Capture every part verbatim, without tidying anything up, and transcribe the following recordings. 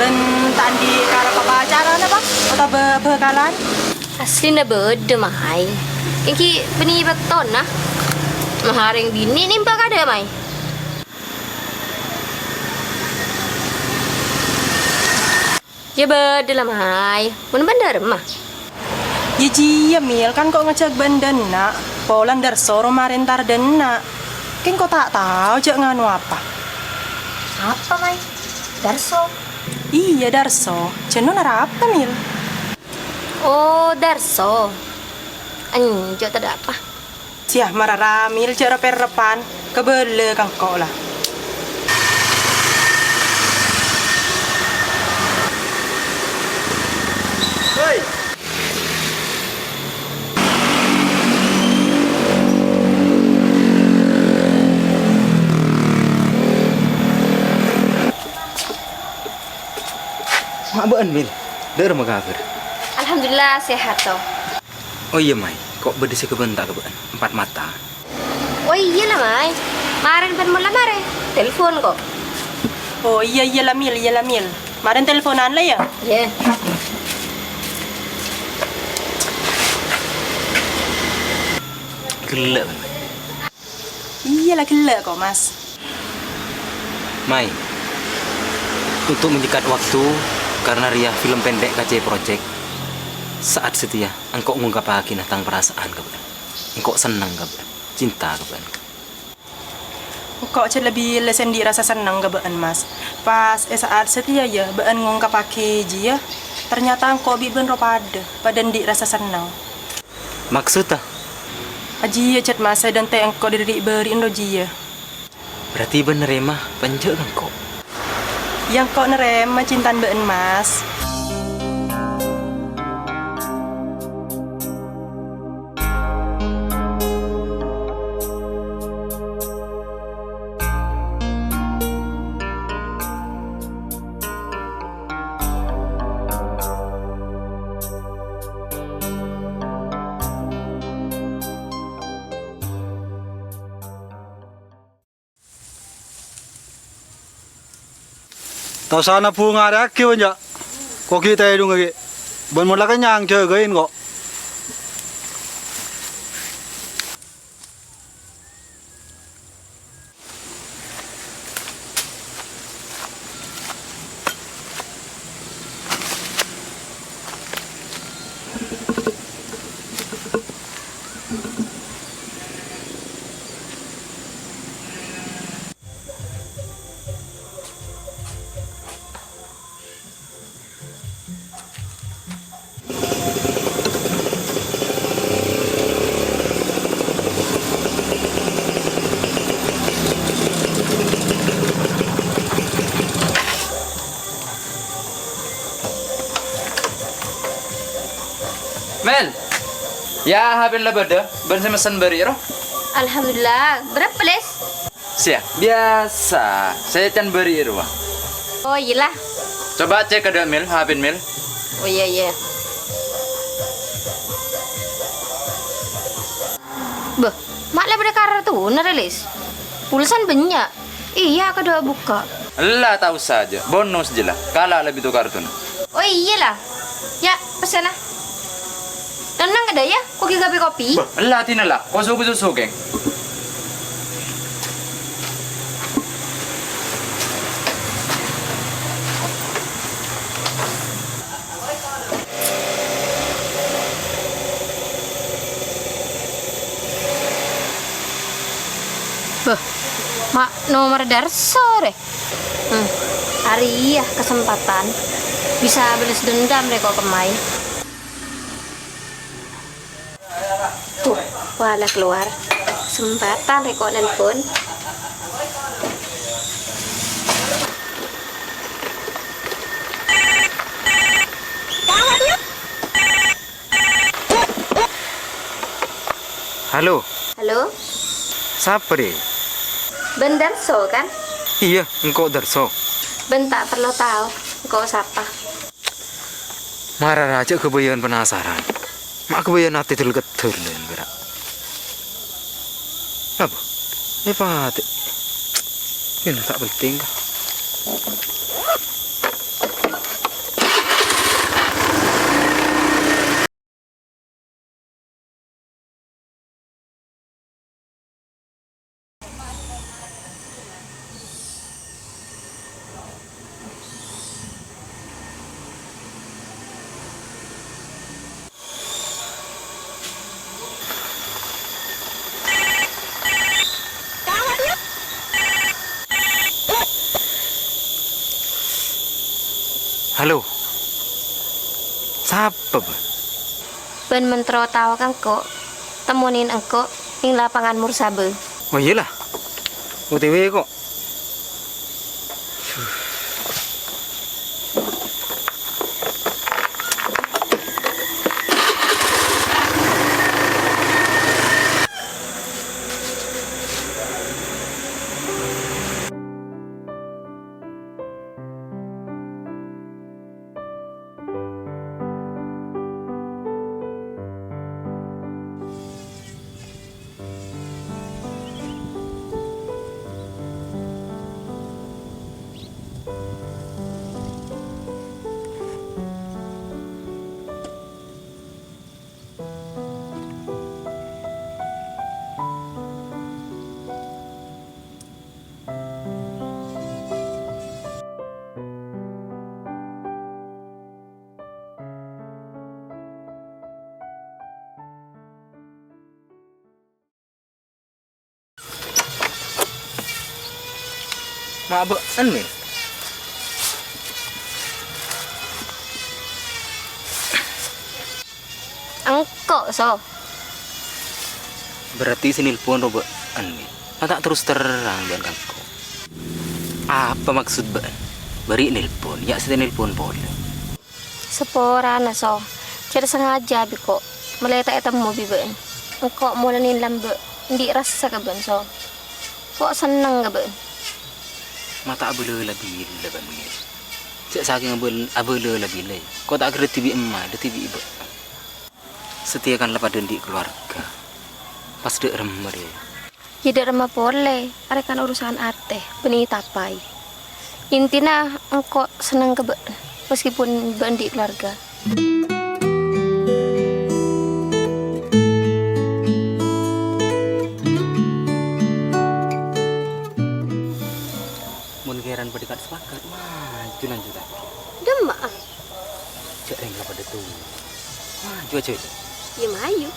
Bân ta' andi' karep pacaran apa? Otabâ bhâkalan? Asllina bâdâ, Mai. Èngghi bânnè pettonna. Mahareng binè nèmpa kadâ', Mai. Yâ bâdâ la, Mai. Mon bân Dharma. Yâ jiyâ, Mil, kan ko' ngajhâk bân dâ' enna'. Polana Darso rowa marènta dâ' enna'. Kèng ko' ta' tao jhâ' nganu apa. Apa, Mai? Darso? Iyâ, Darso. Jhâ' non arapa, Mil? Oh, Darso. Enjâ', tadâ' apa. Siyah mara Ramil jhâ' rep-errepan, kabâlâ ka engko' la. Hei! Ma' bâ'ân, Mil? Dâ'remma kabhâr? Alhamdulillah, sehat, to. Oh iyâ, Mai, ko' bâdâ sè kabânta ka bâ'ân, empat mata. Oh iyâ la, Mai. Marèn bân mon la marè, telpon ko'. Oh iyâ, iyâ la, Mil, iyâ la, Mil. Marèn telponan la, yâ? Iyâ. Ghellâ', Mai. Iyâ la ghellâ' ko', Mas. Mai, untuk menyikat waktu, karena rèya film pendek K C Project, Saat Setia, engko' ngongkapaghina tang parasa'an ka bâ'ân. Engko' senneng ka bâ'ân, cinta ka bâ'ân. Engko' jhâ' lebbi la sè andi' rasa senneng ka bâ'ân, Mas. Pas è Saat Setia, yâ, bâ'ân ngongkapaghi jiyâ, ternyata engko' bi' bâ'ân rowa padâ, padâ andi' rasa senneng. Maksodda? Ajiyâ, Cèt, Mas, sè èdântè' engko' dâri bâri'na rowa jiyâ. Berarti bâ'ân narèma penjâ' ka engko'? Yâ, engko' narèma cinta bâ'ân, Mas. Ta' osa nabung arè aghi, Wan, jâ'. Ko' ghi' tèdungnga ghi'. Bân mon la kennyang, jâgâi engko'. Mel! Yâ, H P-na la bâdâ, bân sè messen bâri' rowa. Alhamdulillah. Bârâmpa, Lis? Sèya, biyasa. Sè can bâri' rowa. Oh, iyâ la. Coba cek kadâ' Mil, H P-na Mil. Oh, iyâ, iyâ. Bâh, ma' la bâdâ kartona rè, Lis? Pulsana bânnya'. Iyâ, kadâ' bukka'. Ella, ta' osa jâ'. Bonus jâ la. Kala' la bâdâ kartona. Oh, iyâ la. Yâ, pessèna. Nennang kadâ' yâ, ko' ghi' kabbi kopi. Bâh, ella dinala, ko' sogi susu, kèng. Bâh, ma' nomer Darso rè. Hmm, arèya kasempatan bisa bâles dendam rè ko' kemma'è. Tuh, wala keluar. Sempatan rè ko' nelpon. Halo. Halo? Sapa, Dè? Bân Darso, kan? Iyâ, engko' Darso. Bân ta' parlo tao engko' sapa. Mara rajâ ghâbâyân penasaran. Ma' ghâbâyân atè dul-keddul, lèn, pèra'. Apa? È patè. Yen ta' penting, ka. Tapa, Bâ? Bân mon terro tao ka engko', temmonin engko' neng lapangan Mursaba. Oh, iyâ la. O T W kok. Ma' bâ'en, Mil? Engko', So. Berarti sè nelpon ro bâ'en, Mil? Ma' ta' terros terrang bâ'en ka engko'. Apa maksud bâ'en? Bâri' nelpon, ya' sè nelpon polè. Saporana, So. Jhâ' sangaja bi' ko' mèlè ta' ètemmo bi' bâ'en. Engko' molè nèng lambâ', andi' rassa ka bâ'en, So. Ko' senneng ka bâ'en. Ma' ta' abâlâ la bilâ, Bâ'en, Mil. Jhâ' sakèng abâl-, abâlâ la bilâ, ko' ta' ghâr dhâddhi bi' emma, dhâddhi bi' bâ'en. Satèya kan la padâ andi' kalowarga. Pas dâ' remma rèya. Yâ, dâ' remma polè, arèya kan urusan atè, bânnè tapaè. Intina, engko' senneng ka bâ'en, meskipun bâ'en andi' kalowarga. Mon kèran padâ kan sepakat, maju lanjut aja. Dâ'emma'a? Jhâ' rèng la padâ tu. Maju aja, aja. Yâ, maju.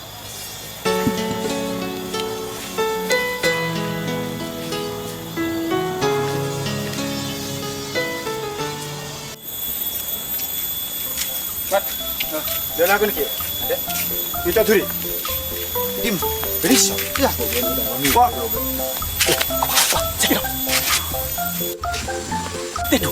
Mat, eh, dâ' lakon kèya. Adâ'. Yâ, Cak Duri. Dim, bisa. Yâ. Wah. Eh, apa, apa? Sakit dong. Tendo.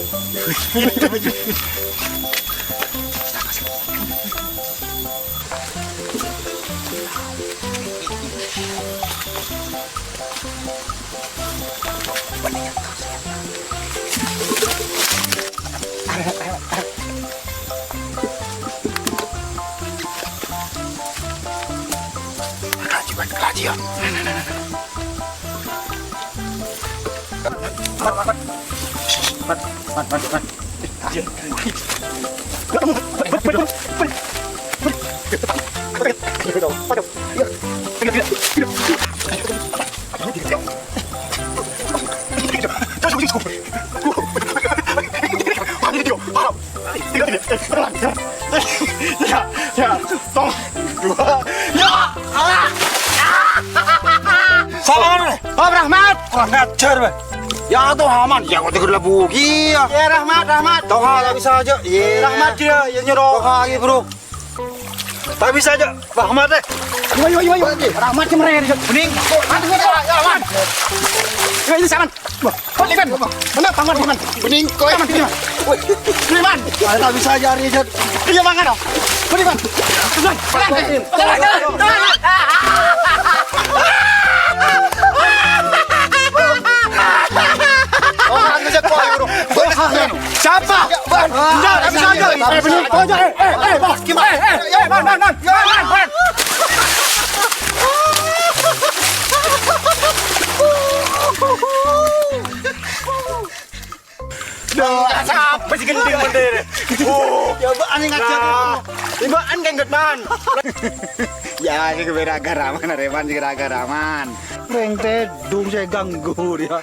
Kalaji, Mat, kalaji, ya. Mat, Mat, Mat, Mat. Ya, ya, tong, dua, ya, ah, ah. Salah, Om Rahmat. Kurang ajar, Bang. Ya, toh aman. Ya, kok tegur lebu ki, ya. Ya, Rahmat, Rahmat. Toh, nggak bisa aja. Iya. Rahmat dia, ya, nyuruh. Toh, lagi, Bro. Tak bisa aja, Rahmat, eh. Ayo, ayo, ayo, ayo. Rahmat cemre, Rijal. Mending. Aduh, aduh, aduh, aman. Ya, ini saman. Wah, kok Liman? Mana Rahmat, Liman? Mending kau. Liman, Liman. Woi, Liman. Ah, tak bisa aja, Rijal. Iya, mangan, oh. Liman. Liman. Liman. Oh, anu, siapa, bro? Siapa? Enggak, enggak bisa aja. Eh, bener. Oh, eh, eh, eh, Bang. Gimana? Eh, eh, eh, man, man, man. Man, man, man. Duh, siapa sih gendeng bener? Oh. Ya, Mbak, aneh aja. Nah, ini Mbak, an kengget, man. Ya, ini gara-gara man, Reman, gara-gara man. Rèng tèdung sè ganggu dia.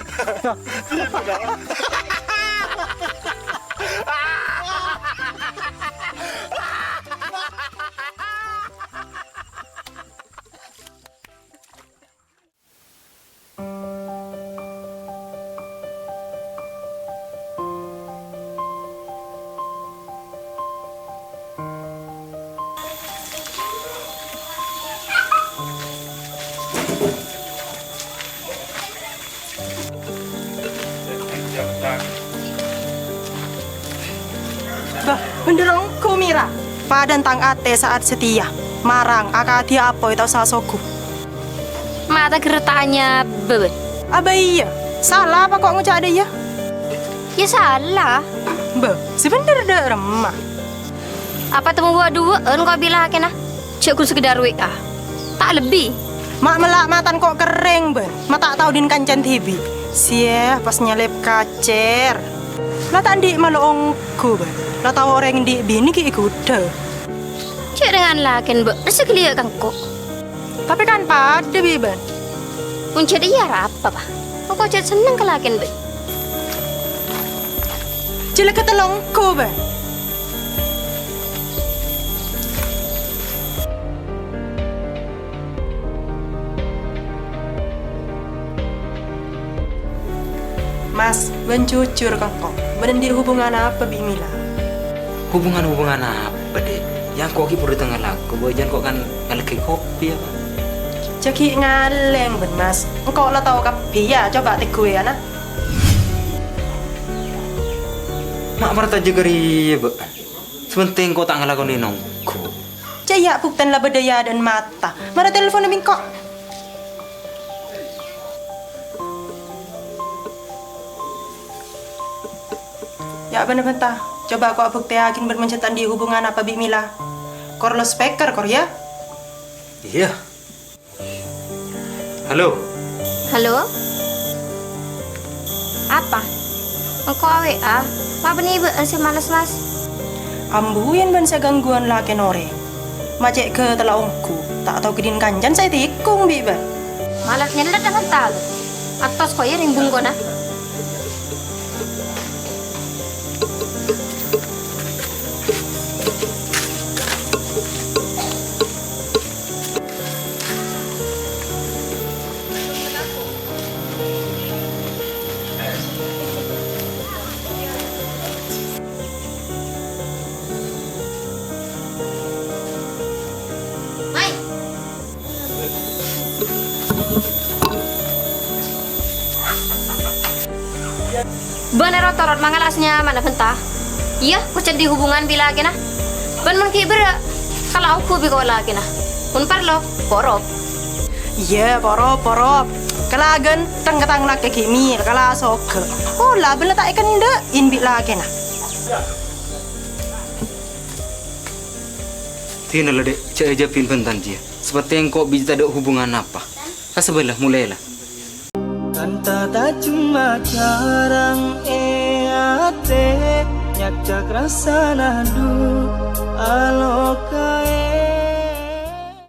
Bhender ongghu, Mira. Padâna tang atè sa'at satèya. Marang, akadhi apoy ta' osa sogu. Ma' ta' ghâr tanya, Bâ, Bâ. Abâ iyâ, sala apa ko' ngoca' dâ' iyâ? Yâ sala. Bâ, sè bhender dâ' remma. Apa temmo wâ'-duwâ'ân ko' bi' lakèna? Jhâ' ghun sekedar W A. Ta' lebbi. Ma' mella' matana ko' kerrèng, Bâ. Ma' ta' tao dhin kancana dhibi'. Siya, pas nyalèp kacèr. La ta' andi' malo ongghu, Bâ. La tao orèng andi' binè ghi' èghudhâ. Jhâ' dengan lakèn, Bâ. Rassa ghâliyâ' ka engko'. Tapè kan padâ bi' bâ'na. Mon jhâ' iyâ arapa, Pa? Engko' jhâ' senneng ka lakèn bâ'na. Jhâ' la ghâtellong engko', Bâ. Mas, bâ'na jujur ka engko'. Bâ'na andi' hubungan apa bi' Mila? Hubungan-hubungan apa, Dek? Yâ engko' ghi' buru tengnga lako, bâ'na jhân ko' kan ngalèghi kopi, yâ, Pa'? Jhâ' ghi' ngalèng, bâ'na, Mas. Engko' la tao kabbhi, yâ, coba tegghuwè, ana'. Ma' parcajâ ka rèya, Bâ'. Samentèng ko' ta' ngalakonè nongghu. Jhâ' yâ buktèna la bâdâ è adâ'na mata. Mara telponna bi' engko'. Yâ, bâ'na bhânta. Coba ko' abuktèyaghin bâ'na mon jhâ' ta' andi' hubungan apa bi' Mila. Kor lo speaker, kor, yâ? Iyâ. Halo. Halo? Apa? Engko' A W A? Ma' bânnè bâ'na sè males, Mas? Ambu yèn bâ'na sè gangguwân lakèna orèng. Ma' cè' ghâtella ongghu, ta' tao ghi' dhin kancana sè ètikung bi' bâ'na. Malar nyellet dengan tal. Atos koyè ring bungkona. Bâ'na ro-torot mangala sè nyamana bhânta. Iyâ, ko' jhâ' andi' hubungan bi' lakèna. Bân mon ghi' berrâ', kala ongghu bi' ko' lakèna. Mon parlo, porop. Iyâ, porop, porop. Kala ghânteng ka tang lakè ghi' mèl, kala soghâ. Pola bâ'na ta' èkendhâ'in bi' lakèna. Dinala, Dek, jhâ' èjhâbin bhântan jiyâ. Sapertèna ko' bi' tadâ' hubungan apa. Ka sabâlâ, molè la. Kanta tajemma carang è atè, nyacak rassana du, alokaè.